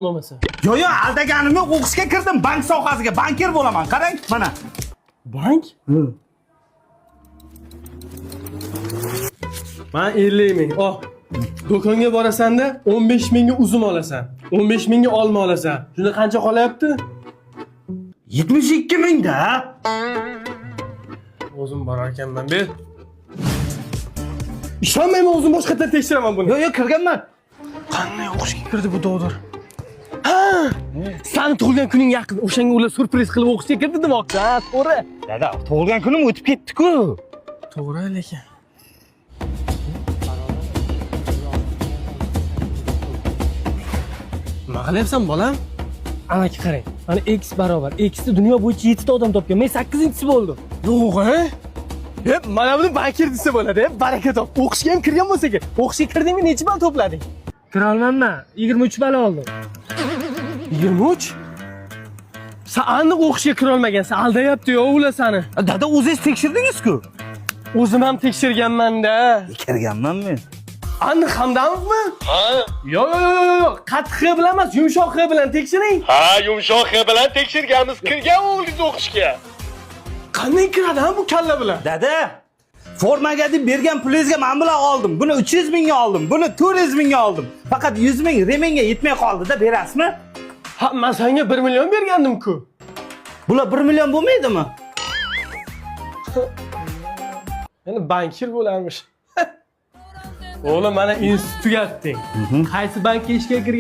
Bo'lmasa. Yo'q, yo'q, aldaganim yo'q, o'qishga kirdim, bank sohasiga, bankir bo'laman. Qarang, mana. Bank? Man 50 ming. Oh. Do'konga borasanda 15 mingga uzum olasan. 15 mingga olma olasan. Shunda qancha qolyapti? 72 mingda. O'zim borar ekanman, ber. Ishonmayman, o'zim boshqatdan tekshiraman buni. Yo'q, yo'q, kirganman. Qanday o'qishga kirdi bu dovdir? Ha! Sani tug'ilgan kuning yaqin. O'shanga ular syurpriz qilib o'qishga kirdi demoqchi. Ha, to'g'ri. Dada, tug'ilgan kunim o'tib ketdi-ku. To'g'ri lekin. Nima qilyapsan bolam? Amaki qarang, mana x barobar. X ni dunyo bo'yicha 7 ta odam topgan. Men 8-inchisi bo'ldim. Yo'q, a? E, mana buni bankir desa bo'ladi, e? Baraka top. O'qishga ham kirgan bo'lsa kerak. O'qishga kirdingmi, necha ball to'plading? Kira olmanman. 23 ball oldim. 23? Sen aniq o'qishga kira olmagansan, aldayapti yo ular sani. Dada, o'zingiz tekshirdingiz-ku. O'zim ham tekshirganman-da. Kirganman men. Aniq Hamdamovmi? Ha. Yo'q, yo'q, yo'q, yo'q. Qattiq H bilan emas, yumshoq H bilan tekshiring. Ha, yumshoq H bilan tekshirganmiz. Kirgan o'g'lingiz o'qishga. Qanday kiradi ha bu kalla bilan? Dada, formaga deb bergan pulingizga men bilan oldim. Buni 300 mingga oldim, buni 400 mingga oldim. Faqat 100 ming remenga yetmay qoldi-da, berasizmi? Ha, men senga 1 million bergandim-ku. Bular 1 million bo'lmaydimi? Ya'ni bankir bo'larmish. O'g'lim, mana institut tugatding. Qaysi bankka ishga kirgan?